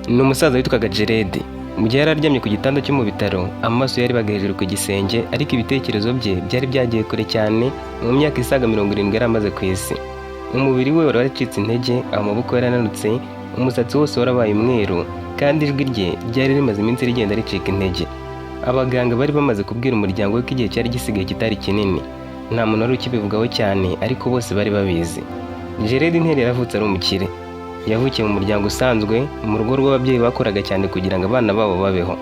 Ni umusaza witwaga Jared. Mu gihe yari aryamye ku gitanda cyo mu bitaro, amaso yarebaga hejuru ku gisenge, ariko ibitekerezo bye byari byagiye kure cyane mu myaka isaga 70 yari amaze ku isi. Umubiri we wari waracitse intege, amaboko yarananutse, umusatsi wose warabaye umweru, kandi ijwi rye ryari rimaze iminsi rigenda ricika intege. Abaganga bari bamaze kubwira umuryango we ko igihe cyari gisigaye kitari kinini. Nta muntu wari ukibivugaho cyane, ariko bose bari babizi. Jared ntiyari yaravutse ari umukire. Yavukiye mu muryango usanzwe, mu rugo rw'ababyeyi bakoraga cyane kugira ngo abana babo babeho.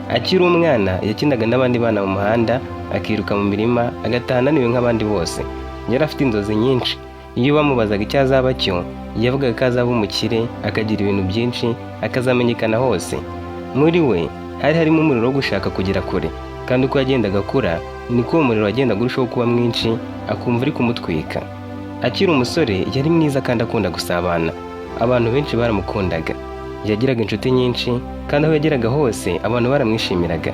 Akiri umwana, yakinaga n'abandi bana mu muhanda, akiruka mu mirima, agataha ananiwe nk'abandi bose. Yari afite inzozi nyinshi. Iyo bamubazaga icyo azaba cyo, yavugaga ko azaba umukire, akagira ibintu byinshi, akazamenyekana hose. Muri we hari harimo umuriro wo gushaka kugera kure, kandi uko yagendaga akura niko uwo muriro wagendaga urushaho kuba mwinshi, akumva uri kumutwika. Akiri umusore, yari mwiza kandi akunda gusabana. Abantu benshi baramukundaga. Yagiraga inshuti nyinshi, kandi aho yageraga hose abantu baramwishimiraga.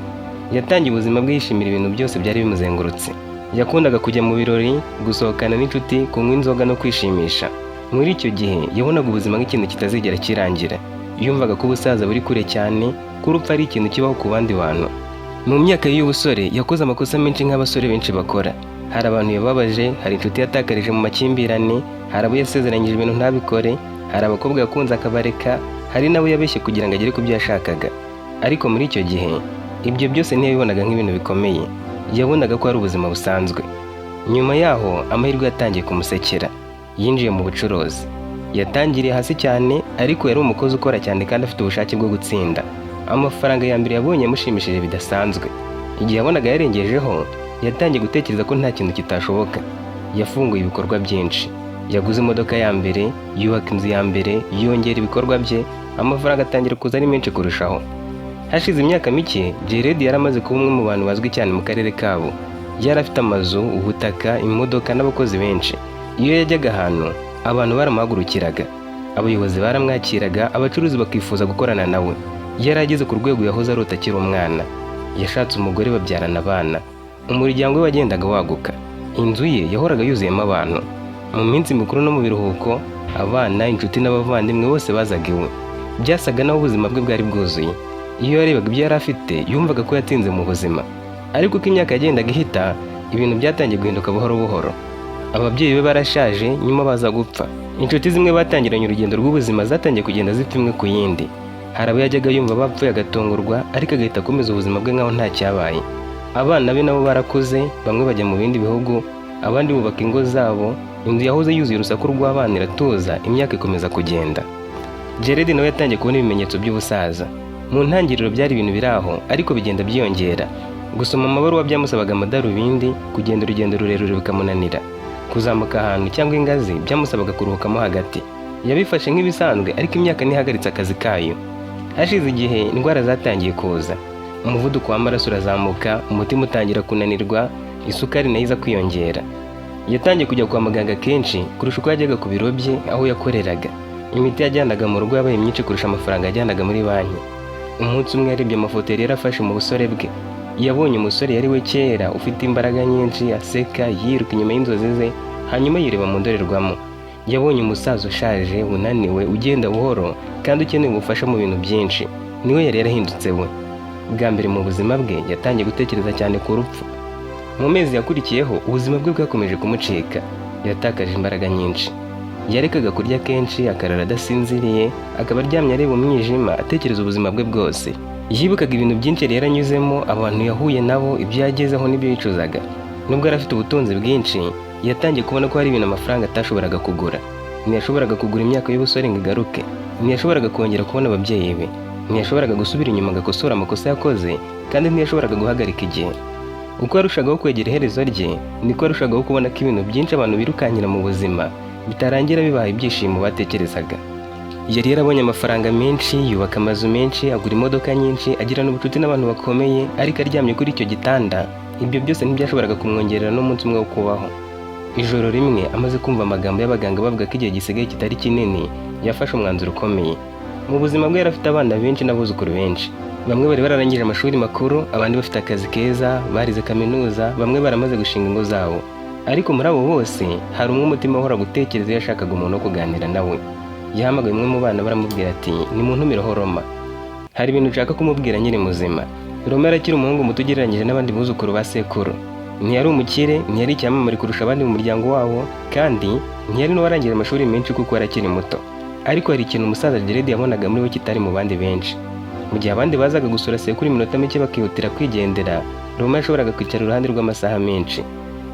Yatangiye ubuzima bwe yishimira ibintu byose byari bimuzengurutse. Yakundaga kujya mu birori, gusohokana n'inshuti, kunywa inzoga no kwishimisha. Muri icyo gihe yabonaga ubuzima nk'ikintu kitazigera kirangira. Yumvaga ko ubusaza buri kure cyane, ko urupfu ari ikintu kibaho ku bandi bantu. Mu myaka ye y'ubusore yakoze amakosa menshi nk'abasore benshi bakora. Hari abantu yababaje, hari inshuti yatakarije mu makimbirane, hari abo yasezeranyije ibintu ntabikore, hari abakobwa yakunze akabareka, hari n'abo yabeshye kugira ngo agere ku byo yashakaga. Ariko muri icyo gihe ibyo byose ntiyabibonaga nk'ibintu bikomeye. Yabonaga ko ari ubuzima busanzwe. Nyuma yaho amahirwe yatangiye kumusekera. Yinjiye mu bucuruzi. Yatangiriye hasi cyane, ariko yari umukozi ukora cyane kandi afite ubushake bwo gutsinda. Amafaranga ya mbere yabonye yamushimishije bidasanzwe. Igihe yabonaga yarengejeho, yatangiye gutekereza ko nta kintu kitashoboka. Yafunguye ibikorwa byinshi, yaguze imodoka ya mbere, yubaka inzu ya mbere, yongera ibikorwa bye, amafaranga atangira kuza ari menshi kurushaho. Hashize imyaka mike, Jared yari amaze kuba umwe mu bantu bazwi cyane mu karere kabo. Yari afite amazu, ubutaka, imodoka n'abakozi benshi. Iyo yajyaga ahantu, abantu baramuhagurukiraga, abayobozi baramwakiraga, abacuruzi bakifuza gukorana nawe. Yari ageze ku rwego yahoze arota akiri umwana. Yashatse umugore, babyarana abana. Umuryango we wagendaga waguka. Inzu ye yahoraga yuzuyemo abantu. Mu minsi mikuru no mu biruhuko, abana, inshuti n'abavandimwe bose bazaga iwe. Byasaga naho ubuzima bwe bwari bwuzuye. Iyo yarebaga ibyo yari afite, yumvaga ko yatsinze mu buzima. Ariko uko imyaka yagendaga ihita, ibintu byatangiye guhinduka buhoro buhoro. Ababyeyi be barashaje, nyuma baza gupfa. Inshuti zimwe batangiranye urugendo rw'ubuzima zatangiye kugenda zipfa imwe ku yindi. Hari abo yajyaga yumva bapfuye agatungurwa, ariko agahita akomeza ubuzima bwe nk'aho nta cyabaye. Abana be nabo barakuze, bamwe bajya mu bindi bihugu, abandi bubaka ingo zabo. Inzu yahoze yuzuye urusaku rw'abana iratuza, imyaka ikomeza kugenda. Jared nawe yatangiye kubona ibimenyetso by'ubusaza. Mu ntangiriro byari ibintu biri aho, ariko bigenda byiyongera. Gusoma amabaruwa byamusabaga amadarubindi, kugenda urugendo rurerure bikamunanira, kuzamuka ahantu cyangwa ingazi byamusabaga kuruhukamo hagati. Yabifashe nk'ibisanzwe, ariko imyaka ntihagaritse akazi kayo. Hashize igihe indwara zatangiye kuza. Umuvuduko w'amaraso urazamuka, umutima utangira kunanirwa, isukari nayo iza kwiyongera. Yatangiye kujya kwa muganga kenshi kurusha uko yajyaga ku biro bye aho yakoreraga. Imiti yajyanaga mu rugo yabaye myinshi kurusha amafaranga yajyanaga muri banki. Umunsi umwe yarebye amafoto yari yarafashe mu busore bwe. Yabonye umusore yari we kera, ufite imbaraga nyinshi, aseka, yiruka inyuma y'inzozi ze, hanyuma yireba mu ndorerwamo. Yabonye umusaza ushaje, unaniwe, ugenda buhoro kandi ukeneye ubufasha mu bintu byinshi. Niwe yari yarahindutse we. Bwa mbere mu buzima bwe yatangiye gutekereza cyane ku rupfu. Mu mezi yakurikiyeho, ubuzima bwe bwakomeje kumucika. Yatakaje imbaraga nyinshi. Yarekaga kurya kenshi, akarara adasinziriye, akaba aryamye areba umwijima, atekereza ubuzima bwe bwose. Yibukaga ibintu byinshi yari yaranyuzemo, abantu yahuye nabo, ibyo yagezeho n'ibyo yicuzaga. Nubwo yari afite ubutunzi bwinshi, yatangiye kubona ko hari ibintu amafaranga atashoboraga kugura. Ntiyashoboraga kugura imyaka y'ubusore ngo igaruke, ntiyashoboraga kongera kubona ababyeyi be, ntiyashoboraga gusubira inyuma ngo akosore amakosa yakoze, kandi ntiyashoboraga guhagarika igihe. Uko yarushagaho kwegera iherezo rye, niko yarushagaho kubona ko ibintu byinshi abantu birukankira mu buzima bitarangira bibaha ibyishimo batekerezaga. Yari yarabonye amafaranga menshi, yubaka amazu menshi, agura imodoka nyinshi, agirana ubucuti n'abantu bakomeye, ariko aryamye kuri icyo gitanda, ibyo byose ntibyashoboraga kumwongerera n'umunsi umwe wo kubaho. Ijoro rimwe, amaze kumva amagambo y'abaganga bavuga ko igihe gisigaye kitari kinini, yafashe umwanzuro ukomeye. Mu buzima bwe yari afite abana benshi n'abuzukuru benshi. Bamwe bari bararangije amashuri makuru, abandi bafite akazi keza, barize kaminuza, bamwe baramaze gushinga ingo zabo. Ariko muri abo bose hari umwe umutima wahora gutekereza iyo yashakaga umuntu wo kuganira nawe. Yahamagaye umwe mu bana, baramubwira ati: "Nimuntumireho Roma." Hari ibintu nshaka kumubwira nkiri muzima. Roma yari akiri umuhungu muto ugereranyije n'abandi buzukuru ba sekuru. Ntiyari umukire, ntiyari icyamamare kurusha abandi mu muryango wabo, kandi ntiyari n'uwarangije amashuri menshi kuko yari akiri muto. Ariko hari ikintu umusaza Jeredi yabonaga muri we kitari mu bandi benshi. Mu gihe abandi bazaga gusura sekuru iminota mike bakihutira kwigendera, Roma yashoboraga kwicara iruhande rw'amasaha menshi.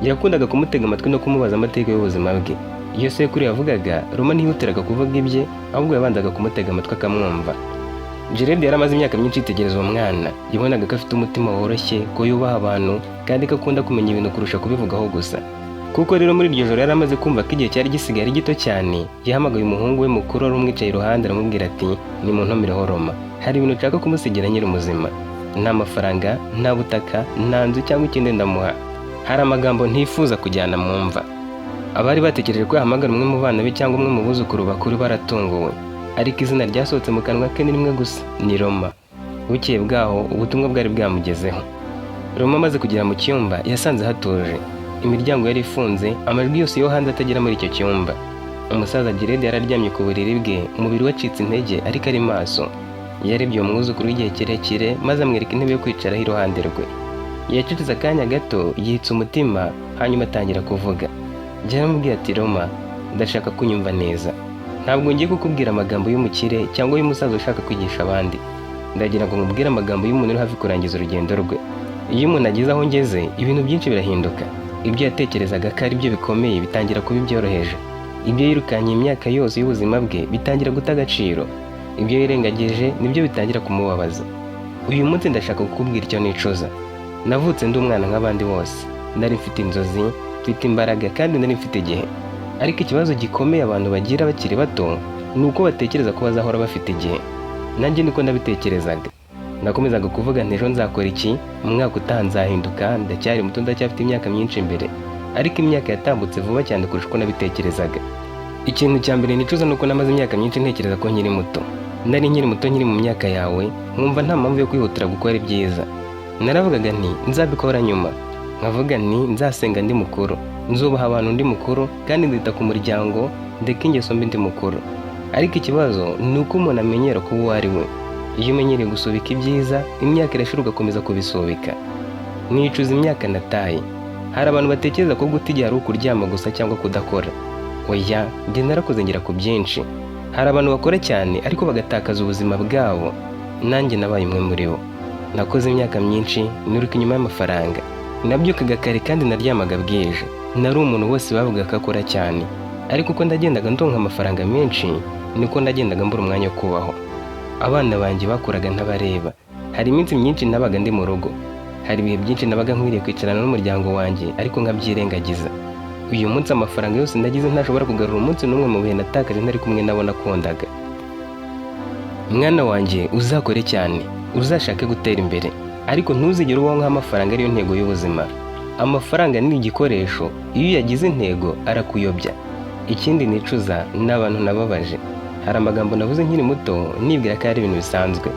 Yakundaga kumutega amatwi no kumubaza amateka y'ubuzima bwe. Iyo sekuru yavugaga, Roma ntihutiraga kuvuga ibye, ahubwo yabanzaga kumutega amatwi akamwumva. Jeredi yari amaze imyaka myinshi yitegereza uwo mwana. Yabonaga ko afite umutima woroshye, ko yubaha abantu, kandi ko akunda kumenya ibintu kurusha kubivugaho gusa. Kuko rero muri iryo joro yari amaze kumva ko igihe cyari gisigaye ari gito cyane, yahamagaye umuhungu we mukuru wari umwicaye iruhande, aramubwira ati: "Nimuntumireho Roma. Hari ibintu nshaka kumusigira nkiri muzima. Nta mafaranga, nta butaka, nta nzu cyangwa ikindi ndamuha. Hari amagambo ntifuza kujyana mu mva." Abari batekereje ko yahamagara umwe mu bana be cyangwa umwe mu buzukuru bakuru baratunguwe. Ariko izina ryasohotse mu kanwa ke ni rimwe gusa, ni Roma. Bukeye bwaho ubutumwa bwari bwamugezeho. Roma amaze kugera mu cyumba, yasanze hatuje. Imiryango yari ifunze, amajwi yose yo hanze atagera muri icyo cyumba. Umusaza Jeredi yari aryamye ku buriri bwe, umubiri wacitse intege ariko ari maso. Yarebye uwo mwuzukuru w'igihe kirekire, maze amwereka intebe yo kwicaraho iruhande rwe. Yacecetse akanya gato, yitsa umutima, hanyuma atangira kuvuga. Yaramubwiye ati: "Roma, ndashaka kunyumva neza. Ntabwo ngiye kukubwira amagambo y'umukire cyangwa y'umusaza ushaka kwigisha abandi. Ndagira ngo nkubwire amagambo y'umuntu uri hafi kurangiza urugendo rwe. Iyo umuntu ageze aho ngeze, ibintu byinshi birahinduka. Ibyo yatekerezaga ko ari byo bikomeye bitangira kuba ibyoroheje. Ibyo yirukanye imyaka yose y'ubuzima bwe bitangira guta agaciro. Ibyo yirengagije nibyo bitangira kumubabaza. Uyu munsi ndashaka kukubwira icyo nicuza. Navutse ndi umwana nk'abandi bose. Nari mfite inzozi, mfite imbaraga, kandi nari mfite igihe. Ariko ikibazo gikomeye abantu bagira bakiri bato ni uko batekereza ko bazahora bafite igihe. Nanjye niko nabitekerezaga. Nakomezaga kuvuga nti ejo nzakora iki, mu mwaka utaha nzahinduka, ndacyari muto, ndacyafite imyaka myinshi imbere. Ariko imyaka yatambutse vuba cyane kurusha uko nabitekerezaga. Ikintu cya mbere nicuza ni uko namaze imyaka myinshi ntekereza ko nkiri muto. Nari nkiri muto, nkiri mu myaka yawe, nkumva nta mpamvu yo kwihutira gukora ibyiza. Naravugaga nti nzabikora nyuma, nkavuga nti nzasenga ndi mukuru, nzubaha abantu ndi mukuru, kandi nzita ku muryango, ndeke ingeso mbi ndi mukuru. Ariko ikibazo ni uko umuntu amenyera kuba uwo ari we. Iyo umenyereye gusubika ibyiza, imyaka irashira ugakomeza kubisubika. Nicuza imyaka nataye. Hari abantu batekereza ko guta igihe ari ukuryama gusa cyangwa kudakora. Oya, njye narakoze, ngera ku byinshi. Hari abantu bakora cyane ariko bagatakaza ubuzima bwabo. Nanjye nabaye umwe muri bo. Nakoze imyaka myinshi niruka inyuma y'amafaranga. Nabyukaga kare kandi naryamaga bwije. Nari umuntu bose bavuga ko akora cyane. Ariko uko ndagendaga ndonka amafaranga menshi, niko nagendaga mbura umwanya wo kubaho. Abana banjye bakuraga ntabareba. Hari iminsi myinshi nabaga ndi mu rugo. Hari ibihe byinshi nabaga nkwiriye kwicarana n'umuryango wanjye, ariko nkabyirengagiza. Uyu munsi amafaranga yose nagize ntashobora kugarura umunsi n'umwe mu bihe natakaje ntari kumwe nabo nakundaga. Mwana wanjye, uzakore cyane, uzashake gutera imbere, ariko ntuzigere ubaho nk'amafaranga ariyo ntego y'ubuzima. Amafaranga ni igikoresho, iyo uyagize intego arakuyobya. Ikindi nicuza ni abantu nababaje. Hari amagambo navuze nkiri muto nibwira ko ari ibintu bisanzwe.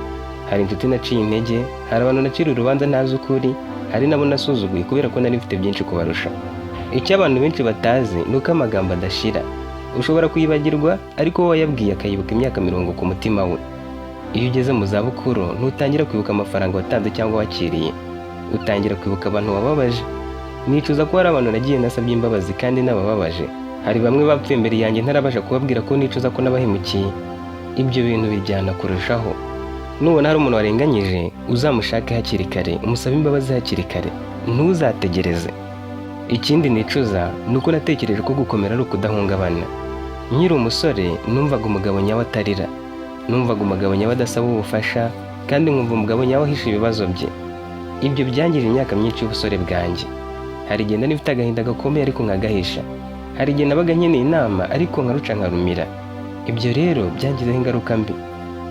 Hari inshuti naciye intege, hari abantu naciriye urubanza ntazi ukuri, hari nabo nasuzuguye kubera ko nari mfite byinshi kubarusha. Icyo abantu benshi batazi ni uko amagambo adashira. Ushobora kuyibagirwa, ariko wowe wayabwiye akayibuka imyaka 40 ku mutima we. Iyo ugeze mu zabukuru, ntutangira kwibuka amafaranga watanze cyangwa wakiriye, utangira kwibuka abantu wababaje. Nicuza ko hari abantu nagiye nasabye imbabazi kandi nabababaje. Hari bamwe bapfuye imbere yanjye ntarabasha kubabwira ko nicuza ko nabahemukiye. Ibyo bintu bijyana kurushaho. Nubona hari umuntu warenganyije, uzamushake hakiri kare, umusabe imbabazi hakiri kare, ntuzategereze. Ikindi nicuza ni uko natekereje ko gukomera ari ukudahungabana. Nkiri umusore numvaga umugabo nyawe atarira, numvaga umugabo nyawe adasaba ubufasha, kandi nkumva umugabo nyawe ahisha ibibazo bye. Ibyo byangije imyaka myinshi y'ubusore bwanjye. Hari igihe nari mfite agahinda gakomeye ariko nkagahisha. Hari igihe nabaga nkeneye inama ariko nkaruca nkarumira. Ibyo rero byangizeho ingaruka mbi.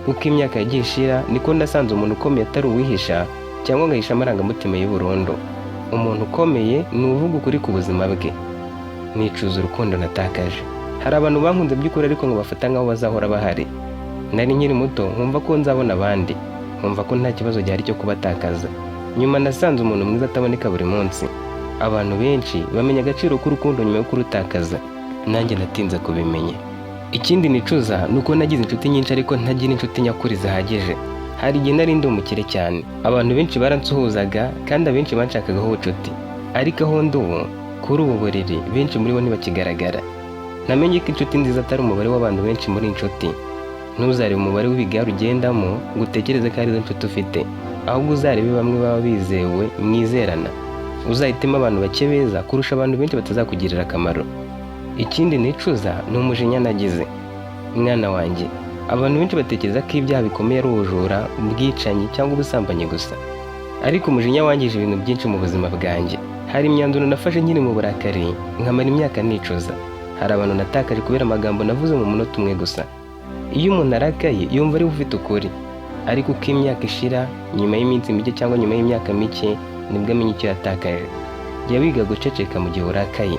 Uko imyaka yagiye ishira, niko nasanze umuntu ukomeye atari uwihisha cyangwa agahisha amarangamutima ye burundu. Umuntu ukomeye ni uvuga ukuri ku buzima bwe. Nicuza urukundo natakaje. Hari abantu bankunze by'ukuri ariko ngo bafata nk'aho bazahora bahari. Nari nkiri muto nkumva ko nzabona abandi, nkumva ko nta kibazo gihari cyo kubatakaza. Nyuma nasanze umuntu mwiza ataboneka buri munsi. Abantu benshi bamenya agaciro k'urukundo nyuma yo kurutakaza. Nanjye natinze kubimenya. Ikindi nicuza ni uko nagize inshuti nyinshi ariko ntagira inshuti nyakuri zihagije. Hari igihe nari ndi umukire cyane, abantu benshi baransuhuzaga kandi abenshi banshakagaho ubucuti, ariko aho ndi ubu kuri ubu buriri, benshi muri bo ntibakigaragara. Namenye ko inshuti nziza atari umubare w'abantu benshi muri inshuti. Ntuzarebe umubare w'ibigare ugendamo ngo utekereze ko arizo nshuti ufite, ahubwo uzarebe bamwe baba bizewe, mwizerana. Uzahitemo abantu bake beza kurusha abantu benshi batazakugirira akamaro. Ikindi nicuza ni umujinya nagize. Mwana wanjye, abantu benshi batekereza ko ibyaha bikomeye ari ubujura, ubwicanyi cyangwa ubusambanyi gusa, ariko umujinya wangije ibintu byinshi mu buzima bwanjye. Hari imyanzuro nafashe nkiri mu burakari, nkamara imyaka nicuza. Hari abantu natakaje kubera amagambo navuze mu munota umwe gusa. Iyo umuntu arakaye, yumva ariwe ufite ukuri, ariko uko imyaka ishira, nyuma y'iminsi mike cyangwa nyuma y'imyaka mike, nibwo amenya icyo yatakaje. Jya wiga guceceka mu gihe urakaye.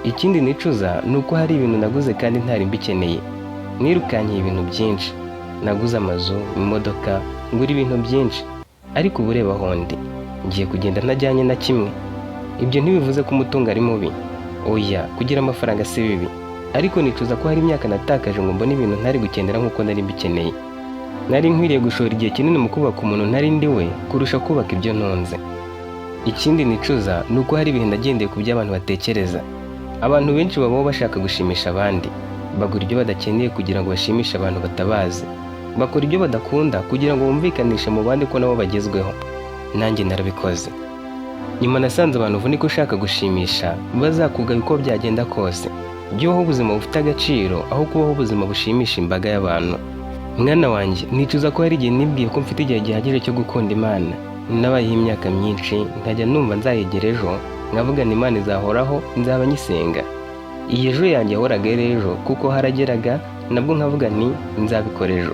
Ikindi nicuza ni uko hari ibintu naguze kandi ntari mbikeneye. Nirukankiye ibintu byinshi, naguze amazu, imodoka, ngura ibintu byinshi, ariko ubu ureba aho ndi, ngiye kugenda ntajyanye na kimwe. Ibyo ntibivuze ko umutungo ari mubi, oya, kugira amafaranga si bibi, ariko nicuza ko hari imyaka natakaje ngo mbone ibintu ntari gukenera nk'uko nari mbikeneye. Nari nkwiriye gushora igihe kinini mu kubaka umuntu ntari ndi we kurusha kubaka ibyo ntunze. Ikindi nicuza ni uko hari ibihe nagendeye ku byo abantu batekereza. Abantu benshi babaho bashaka gushimisha abandi, bagura ibyo badakeneye kugira ngo bashimishe abantu batabazi, bakora ibyo badakunda kugira ngo bumvikanishe mu bandi ko nabo bagezweho. Nanjye narabikoze. Nyuma nasanze abantu uvunika ushaka gushimisha bazakugaba uko byagenda kose. Jya ubaho ubuzima bufite agaciro aho kubaho ubuzima bushimisha imbaga y'abantu. Mwana wanjye, nicuza ko hari igihe nibwiye ko mfite igihe gihagije cyo gukunda Imana. Nabayeho imyaka myinshi nkajya numva nzayegera ejo, nkavuga ngo Imana izahoraho, nzaba nyisenga. Iyi ejo yanjye yahoraga ari ejo, kuko harageraga nabwo nkavuga nti nzabikora ejo.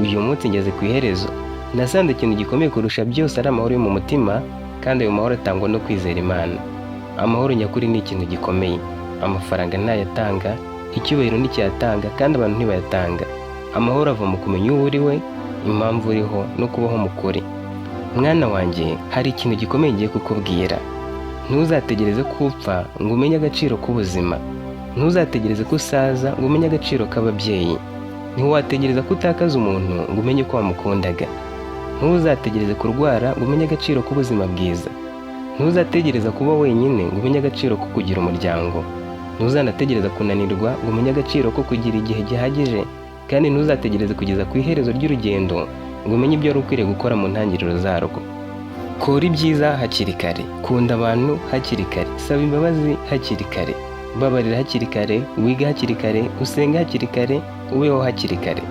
Uyu munsi ngeze ku iherezo. Nasanze ikintu gikomeye kurusha byose ari amahoro yo mu mutima, kandi ayo mahoro atangwa no kwizera Imana. Amahoro nyakuri ni ikintu gikomeye. Amafaranga ntayatanga, icyubahiro nticyayatanga, kandi abantu ntibayatanga. Amahoro ava mu kumenya uwo uri we, impamvu uriho, no kubaho mu kuri. Mwana wanjye, hari ikintu gikomeye ngiye kukubwira. Ntuzategereze ko upfa ngo umenye agaciro k'ubuzima. Ntuzategereze ko usaza ngo umenye agaciro k'ababyeyi. Ntiwategereza ko utakaza umuntu ngo umenye ko wamukundaga. Ntuzategereze kurwara ngo umenye agaciro k'ubuzima bwiza. Ntuzategereza kuba wenyine ngo umenye agaciro ko kugira umuryango. Ntuzanategereza kunanirwa ngo umenye agaciro ko kugira igihe gihagije, kandi ntuzategereze kugeza ku iherezo ry'urugendo ngo umenye ibyo wari ukwiriye gukora mu ntangiriro zarwo. Kora ibyiza hakiri kare, kunda abantu hakiri kare, saba imbabazi hakiri kare, babarira hakiri kare, wiga hakiri kare, usenge hakiri kare, ubeho hakiri kare.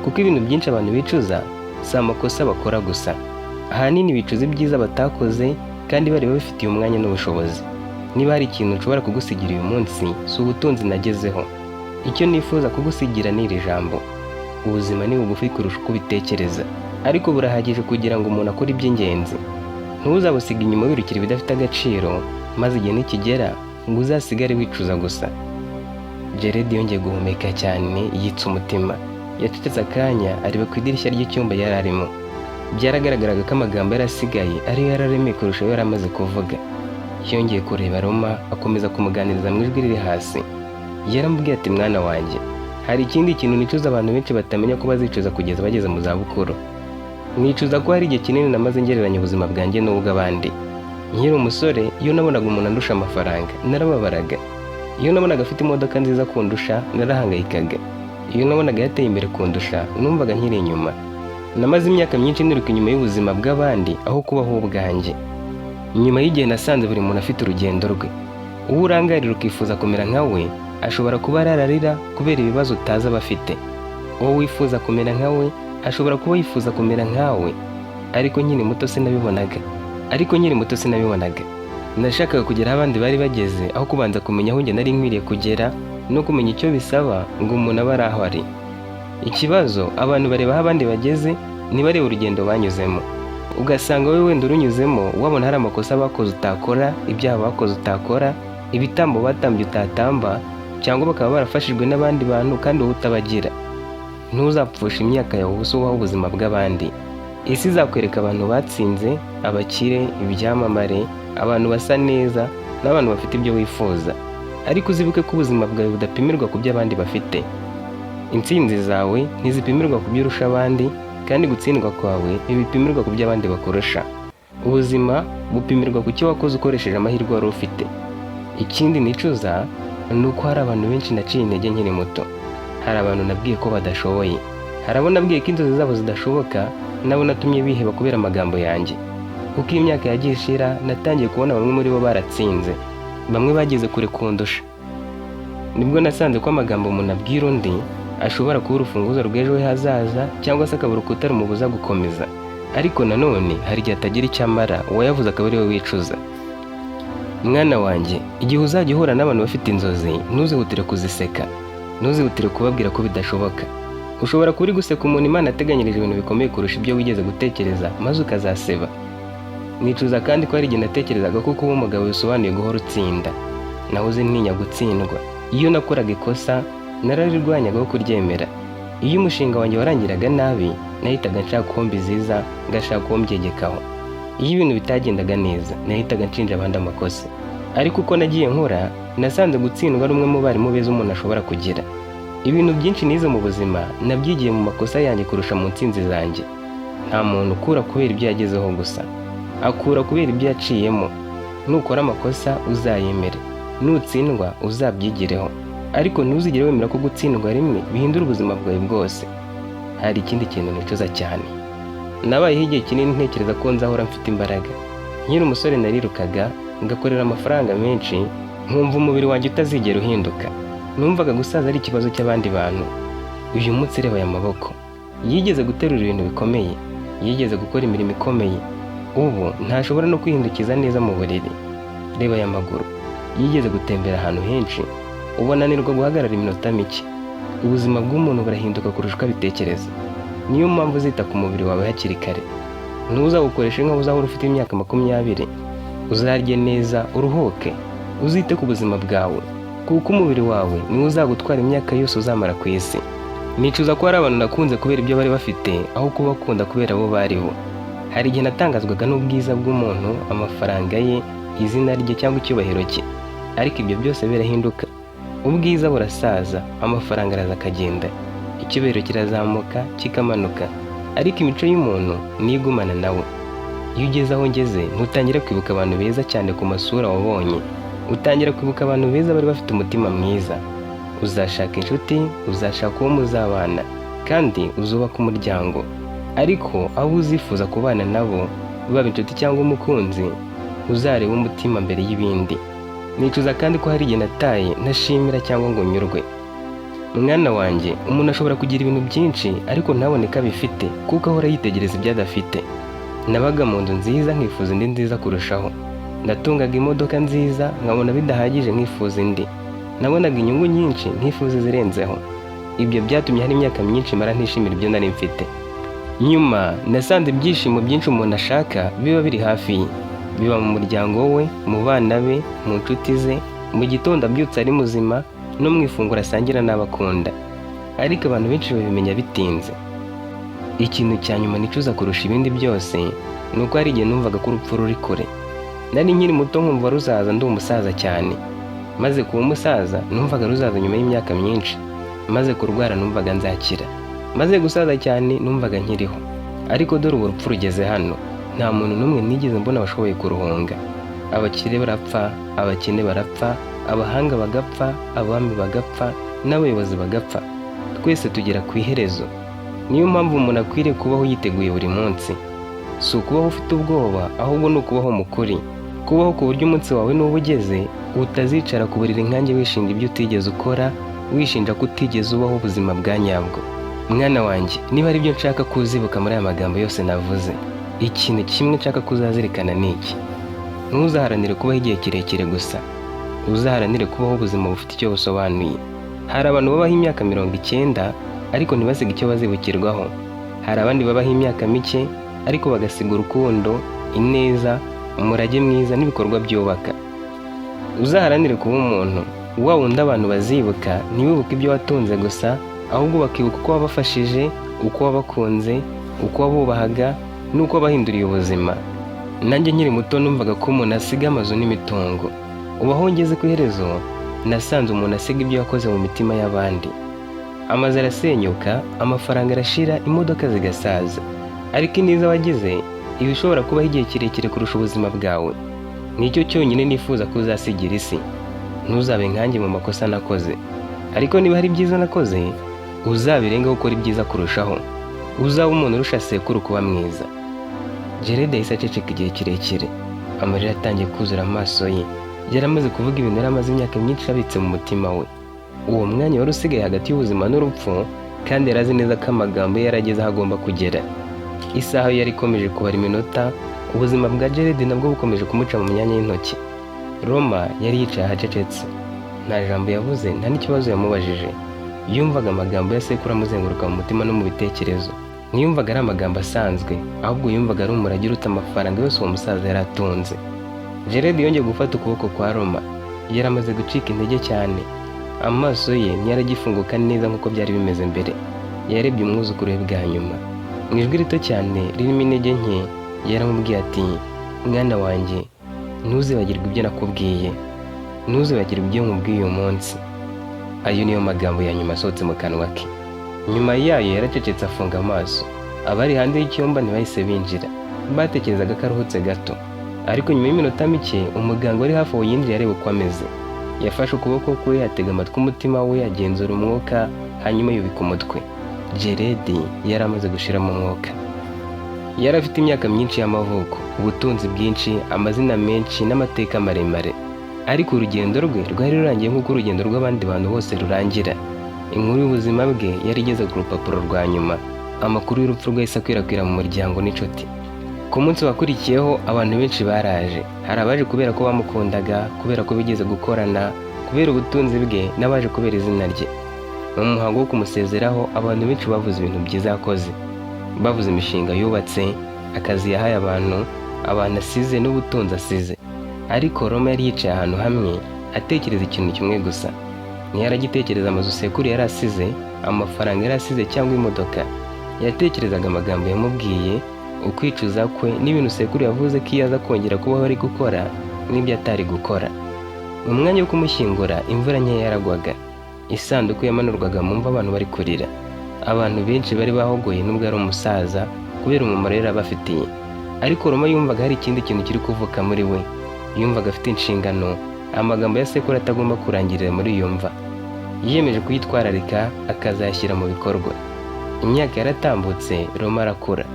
Kuko ibintu byinshi abantu bicuza si amakosa bakora gusa, ahanini bicuza ibyiza batakoze kandi bari babifitiye umwanya n'ubushobozi. Niba hari ikintu nshobora kugusigira uyu munsi, si ubutunzi nagezeho. Icyo nifuza kugusigira ni iri jambo: ubuzima ni bugufi kurusha uko ubitekereza, ariko burahagije kugira ngo umuntu akore iby'ingenzi. Ntuzabusiga inyuma wirukira ibidafite agaciro, maze igihe nikigera ngo uzasigare wicuza gusa. Jared yongeye guhumeka cyane, yitsa umutima. Yacecetse akanya, areba ku idirishya ry'icyumba yari arimo. Byaragaragaraga ko amagambo yari asigaye ariyo yari aremeye kurusha ayo yari amaze kuvuga. Yongeye kureba Roma, akomeza kumuganiriza mu ijwi riri hasi. Yaramubwiye ati: "Mwana wanjye, hari ikindi kintu nicuza abantu benshi batamenya ko bazicuza kugeza bageze mu zabukuru. Nicuza ko hari igihe kinini namaze ngereranya ubuzima bwanjye n'ubw'abandi. Nkiri umusore, iyo nabonaga umuntu andusha amafaranga, narababaraga. Iyo nabonaga afite imodoka nziza kundusha, narahangayikaga. Iyo nabonaga yateye imbere kundusha, numvaga nkiri inyuma. Namaze imyaka myinshi niruka inyuma y'ubuzima bw'abandi aho kubaho ubwanjye. Nyuma y'igihe nasanze buri muntu afite urugendo rwe. Uwo urangarira ukifuza kumera nka we ashobora kuba arararira kubera ibibazo utazi aba afite. Uwo wifuza kumera nka we ashobora kuba yifuza kumera nkawe. Ariko nkiri muto sinabibonaga. Nashakaga kugera aho abandi bari bageze aho kubanza kumenya aho njye nari nkwiriye kugera no kumenya icyo bisaba ngo umuntu abe ari aho ari. Ikibazo, abantu bareba aho abandi bageze, ntibarebe urugendo banyuzemo. Ugasanga wowe wenda urunyuzemo wabona hari amakosa bakoze utakora, ibyaha bakoze utakora, ibitambo batambye utatamba, cyangwa bakaba barafashijwe n'abandi bantu kandi wowe utabagira. Ntuzapfushe imyaka yawe ubusa ubaho ubuzima bw'abandi. Isi izakwereka abantu batsinze, abakire, ibyamamare, abantu basa neza n'abantu bafite ibyo wifuza, ariko uzibuke ko ubuzima bwawe budapimirwa ku byo abandi bafite. Intsinzi zawe ntizipimirwa ku byo urusha abandi. Kandi gutsindwa kwawe ntibipimirwa ku byo abandi bakurusha. Ubuzima bupimirwa ku cyo wakoze ukoresheje amahirwe wari ufite. Ikindi nicuza ni uko hari abantu benshi naciye intege nkiri muto. Hari abantu nabwiye ko badashoboye, hari abo nabwiye ko inzozi zabo zidashoboka, nabo natumye biheba kubera amagambo yanjye. Kuko imyaka yagiye ishira, natangiye kubona bamwe muri bo baratsinze, bamwe bageze kure kundusha. Nibwo nasanze ko amagambo umuntu abwira undi ashobora kuba urufunguzo rw'ejo he hazaza, cyangwa se akaba urukuta rumubuza gukomeza. Ariko nanone hari igihe atagira icyo amara, uwayavuze akaba ari we wicuza. Mwana wanjye, igihe uzajya uhura n'abantu bafite inzozi, ntuzihutire kuziseka, ntuzihutire kubabwira ko bidashoboka. Ushobora kuba uri guseka umuntu Imana yateganyirije ibintu bikomeye kurusha ibyo wigeze gutekereza, maze ukazaseba. Nicuza kandi ko hari igihe natekerezaga ko kuba umugabo bisobanuye guhora utsinda. Nahoze ntinya gutsindwa. Iyo nakoraga ikosa, nararirwanyagaho kuryemera. Iyo umushinga wanjye warangiraga nabi, nahitaga nshaka uwo mbiziza, ngashaka uwo mbyegekaho. Iyo ibintu bitagendaga neza, nahitaga nshinja abandi amakosa. Ariko uko nagiye nkura, nasanze gutsindwa ari umwe mu barimu beza umuntu ashobora kugira. Ibintu byinshi nize mu buzima nabyigiye mu makosa yanjye kurusha mu ntsinzi zanjye. Nta muntu ukura kubera ibyo yagezeho gusa, akura kubera ibyo yaciyemo. Nukora amakosa uzayemere, nutsindwa uzabyigireho, ariko ntuzigere wemera ko gutsindwa rimwe bihindura ubuzima bwawe bwose. Hari ikindi kintu nicuza cyane. Nabayeho igihe kinini ntekereza ko nzahora mfite imbaraga. Nkiri umusore narirukaga, ngakorera amafaranga menshi, nkumva umubiri wanjye utazigera uhinduka. Numvaga gusaza ari ikibazo cy'abandi bantu. Uyu munsi reba aya maboko. Yigeze guterura ibintu bikomeye, yigeze gukora imirimo ikomeye, ubu ntashobora no kwihindukiza neza mu buriri. Reba aya maguru. Yigeze gutembera ahantu henshi, ubu ananirwa guhagarara iminota mike. Ubuzima bw'umuntu burahinduka kurusha uko abitekereza. Niyo mpamvu uzita ku mubiri wawe hakiri kare. Ntuzawukoreshe nk'aho uzahora ufite imyaka 20. Uzarye neza, uruhuke, uzite ku buzima bwawe, kuko umubiri wawe niwo uzagutwara imyaka yose uzamara ku isi. Nicuza ko hari abantu nakunze kubera ibyo bari bafite, aho kubakunda kubera abo bari bo. Hari igihe natangazwaga n'ubwiza bw'umuntu, amafaranga ye, izina rye cyangwa icyubahiro cye. Ariko ibyo byose birahinduka. Ubwiza burasaza, amafaranga araza akagenda, icyubahiro kirazamuka kikamanuka, ariko imico y'umuntu niyo igumana nawe. Iyo ugeze aho ngeze, ntutangira kwibuka abantu beza cyane ku masura wabonye, utangira kwibuka abantu beza bari bafite umutima mwiza. Uzashaka inshuti, uzashaka uwo muzabana, kandi uzubaka umuryango. Ariko abo uzifuza kubana nabo, baba inshuti cyangwa umukunzi, uzareba umutima mbere y'ibindi. Nicuza kandi ko hari igihe nataye ntashimira cyangwa ngo nyurwe. Mwana wanjye, umuntu ashobora kugira ibintu byinshi ariko ntabone ko abifite, kuko ahora yitegereza ibyo adafite. Nabaga mu nzu nziza nkifuza indi nziza kurushaho. Natungaga imodoka nziza nkabona bidahagije nkifuza indi. Nabonaga inyungu nyinshi nkifuza izirenzeho. Ibyo byatumye hari imyaka myinshi mara ntishimira ibyo nari mfite. Nyuma nasanze ibyishimo byinshi umuntu ashaka biba biri hafi ye. Biba mu muryango we, mu bana be, mu nshuti ze, mu gitondo abyutse ari muzima, no mu ifunguro asangira n'abo akunda. Ariko abantu benshi babimenya bitinze. Ikintu cya nyuma nicuza kurusha ibindi byose ni uko hari igihe numvaga ko urupfu ruri kure. Nari nkiri muto nkumva ruzaza ndi umusaza cyane. Maze kuba umusaza numvaga ruzaza nyuma y'imyaka myinshi. Maze kurwara numvaga nzakira. Maze gusaza cyane numvaga nkiriho. Ariko dore ubu urupfu rugeze hano. Nta muntu n'umwe nigeze mbona washoboye kuruhunga. Abakire barapfa, abakene barapfa, abahanga bagapfa, abami bagapfa, n'abayobozi bagapfa. Twese tugera ku iherezo. Niyo mpamvu umuntu akwiriye kubaho yiteguye buri munsi. Si ukubaho ufite ubwoba, ahubwo ni ukubaho mu kuri. Kubaho ku buryo umunsi wawe nuba ugeze, utazicara ku buriri nkanjye wishinja ibyo utigeze ukora, wishinja ko utigeze ubaho ubuzima bwa nyabwo. Mwana wanjye, niba ari byo nshaka ko uzibuka muri aya magambo yose navuze, ikintu kimwe nshaka ko uzazirikana ni iki: ntuzaharanire kubaho igihe kirekire gusa, uzaharanire kubaho ubuzima bufite icyo busobanuye. Hari abantu babaho imyaka 90 ariko ntibasige icyo bazibukirwaho. Hari abandi babaho imyaka mike ariko bagasiga urukundo, ineza, umurage mwiza n'ibikorwa byubaka. Uzaharanire kuba umuntu wa wundi abantu bazibuka, ntiwibuke ibyo watunze gusa, ahubwo bakibuka uko wabafashije, uko wabakunze, uko wabubahaga n'uko wabahinduriye ubuzima. Nanjye nkiri muto numvaga ko umuntu asiga amazu n'imitungo. Ubu aho ngeze ku iherezo, nasanze umuntu asiga ibyo yakoze mu mitima y'abandi. Amazu arasenyuka, amafaranga arashira, imodoka zigasaza, ariko ineza wagize iba ishobora kubaho igihe kirekire kurusha ubuzima bwawe. Nicyo cyonyine nifuza ko uzasigira isi. Ntuzabe nkanjye mu makosa nakoze, ariko niba hari ibyiza nakoze, uzabirengeho ukora ibyiza kurushaho. Uzaba umuntu urusha sekuru kuba mwiza." Jared yahise aceceka igihe kirekire, amarira atangiye kuzura amaso ye. Yari amaze kuvuga ibintu yari amaze imyaka myinshi abitse mu mutima we. Uwo mwanya wari usigaye hagati y'ubuzima n'urupfu, kandi yari azi neza ko amagambo ye yarageze aho agomba kugera. Isaha ye yari ikomeje kubara iminota, ubuzima bwa Jared nabwo bukomeje kumuca mu myanya y'intoki. Roma yari yicaye ahacecetse, nta jambo yavuze, nta n'ikibazo yamubajije. Yumvaga amagambo ya sekuru amuzenguruka mu mutima no mu bitekerezo. Ntiyumvaga ari amagambo asanzwe, ahubwo yumvaga ari umurage uruta amafaranga yose uwo musaza yari atunze. Jared yongeye gufata ukuboko kwa Roma. Yari amaze gucika intege cyane, amaso ye ntiyaragifunguka neza nk'uko byari bimeze mbere. Yarebye umwuzukuru we bwa nyuma. Mu ijwi rito cyane ririmo intege nke, yaramubwiye ati: "Mwana wanjye, ntuzibagirwe ibyo nakubwiye, ntuzibagirwe ibyo nkubwiye uyu munsi." Ayo niyo magambo ya nyuma asohotse mu kanwa ke. Nyuma yayo yaracecetse, afunga amaso. Abari hanze y'icyumba ntibahise binjira, batekerezaga ko aruhutse gato, ariko nyuma y'iminota mike umuganga wari hafi aho yinjiye areba uko ameze. Yafashe ukuboko kwe, atega amatwi umutima we, agenzura umwuka, hanyuma yubika umutwe. Jared yari amaze gushiramo umwuka. Yari afite imyaka myinshi y'amavuko, ubutunzi bwinshi, amazina menshi n'amateka maremare, ariko urugendo rwe rwari rurangiye nk'uko urugendo rw'abandi bantu bose rurangira. Inkuru y'ubuzima bwe yari igeze ku rupapuro rwa nyuma. Amakuru y'urupfu rwe yahise akwirakwira mu muryango n'inshuti. Ku munsi wakurikiyeho abantu benshi baraje. Hari abaje kubera ko bamukundaga, kubera ko bigeze gukorana, kubera ubutunzi bwe, n'abaje kubera izina rye. Mu muhango wo kumusezeraho, abantu benshi bavuze ibintu byiza yakoze. Bavuze imishinga yubatse, akazi yahaye abantu, abantu asize n'ubutunzi asize. Ariko Roma yari yicaye ahantu hamwe, atekereza ikintu kimwe gusa. Ntiyaragitekereza amazu sekuru yari asize, amafaranga yari asize cyangwa imodoka. Yatekerezaga amagambo yamubwiye, ukwicuza kwe n'ibintu sekuru yavuze ko iyo aza kongera kubaho ari gukora n'ibyo atari gukora. Mu mwanya wo kumushyingura, imvura nkeya yaragwaga. Isanduku yamanurwaga mu mva abantu bari kurira. Abantu benshi bari bahogoye nubwo ari umusaza, kubera umumaro yari abafitiye. Ariko Roma yumvaga hari ikindi kintu kiri kuvuka muri we. Yumvaga afite inshingano, amagambo ya sekuru atagomba kurangirira muri iyo mva. Yiyemeje kuyitwararika, akazayashyira mu bikorwa. Imyaka yaratambutse, Roma arakura.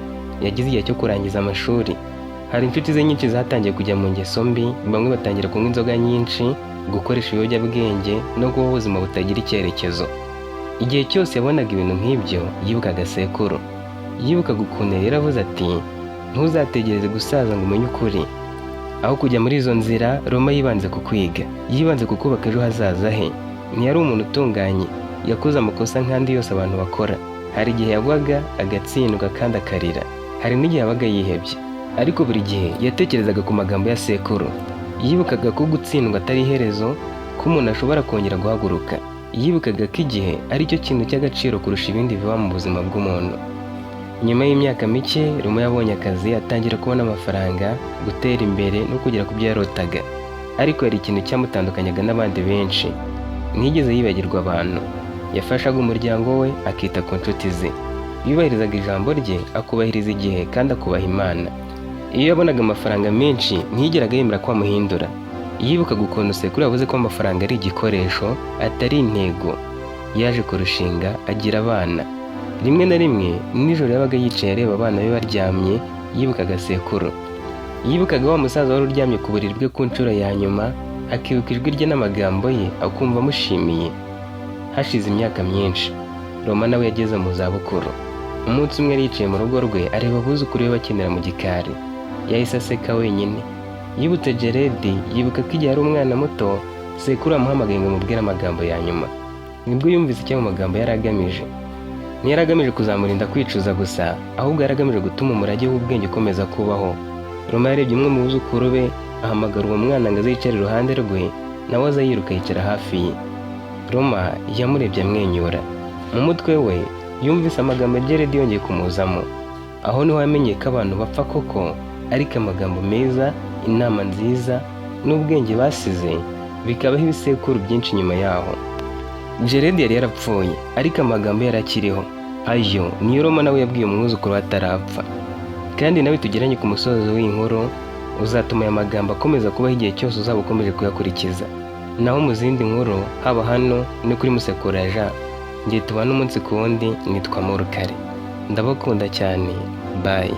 Yagize igihe cyo kurangiza amashuri. Hari inshuti ze nyinshi zatangiye kujya mu ngeso mbi, bamwe batangira kunywa inzoga nyinshi, gukoresha ibiyobyabwenge no kubaho ubuzima butagira icyerekezo. Igihe cyose yabonaga ibintu nk'ibyo, yibukaga sekuru. Yibukaga ukuntu yari yaravuze ati: "Ntuzategereze gusaza ngo umenye ukuri." Aho kujya muri izo nzira, Roma yibanze ku kwiga, yibanze ku kubaka ejo hazaza he. Ntiyari umuntu utunganye, yakoze amakosa nk'andi yose abantu bakora. Hari igihe yagwaga, agatsindwa kandi akarira. Hari n'igihe yabaga yihebye, ariko buri gihe yatekerezaga ku magambo ya sekuru. Yibukaga ko gutsindwa atari iherezo, ko umuntu ashobora kongera guhaguruka. Yibukaga ko igihe ari cyo kintu cy'agaciro kurusha ibindi biba mu buzima bw'umuntu. Nyuma y'imyaka mike, Roma yabonye akazi, atangira kubona amafaranga, gutera imbere no kugera ku byo yarotaga. Ariko hari ikintu cyamutandukanyaga n'abandi benshi: ntiyigeze yibagirwa abantu. Yafashaga umuryango we, akita ku nshuti ze. Yubahirizaga ijambo rye, akubahiriza igihe kandi akubaha Imana. Iyo yabonaga amafaranga menshi, ntiyigeraga yemera ko amuhindura. Yibukaga ukuntu sekuru yavuze ko amafaranga ari igikoresho, atari intego. Yaje kurushinga, agira abana. Rimwe na rimwe nijoro yabaga yicaye areba abana be baryamye, yibukaga sekuru. Yibukaga wa musaza wari uryamye ku buriri bwe ku nshuro ya nyuma, akibuka ijwi rye n'amagambo ye, akumva amushimiye. Hashize imyaka myinshi, Roma nawe yageze mu zabukuru. Umunsi umwe yari yicaye mu rugo rwe, areba abuzukuru be bakinira mu gikari. Yahise aseka wenyine. Yibutse Jeredi, yibuka ko igihe ari umwana muto, sekuru amuhamagaye ngo amubwire amagambo ya nyuma. Nibwo yumvise icyo ayo magambo yari agamije. Ntiyari agamije kuzamurinda kwicuza gusa, ahubwo yari agamije gutuma umurage w'ubwenge ukomeza kubaho. Roma yarebye umwe mu buzukuru be, ahamagara uwo mwana ngo aze yicare iruhande rwe, nawe aza yiruka yicara hafi ye. Roma yamurebye amwenyura. Mu mutwe we yumvise amagambo ya Jeredi yongeye kumuzamo. Aho niho yamenyeye ko abantu bapfa koko, ariko amagambo meza, inama nziza n'ubwenge basize bikabaho ibisekuru byinshi nyuma yaho. Jeredi yari yarapfuye, ariko amagambo yari akiriho. Ayo niyo Roma nawe yabwiye umwuzukuru we atarapfa. Kandi nawe tugeranye ku musozo w'iyi nkuru, uzatuma aya magambo akomeza kubaho igihe cyose uzaba ukomeje kuyakurikiza. Naho mu zindi nkuru, haba hano no kuri Musekuraja, ngiye tubana umunsi ku wundi. Nitwa Murukare, ndabakunda cyane. Bye.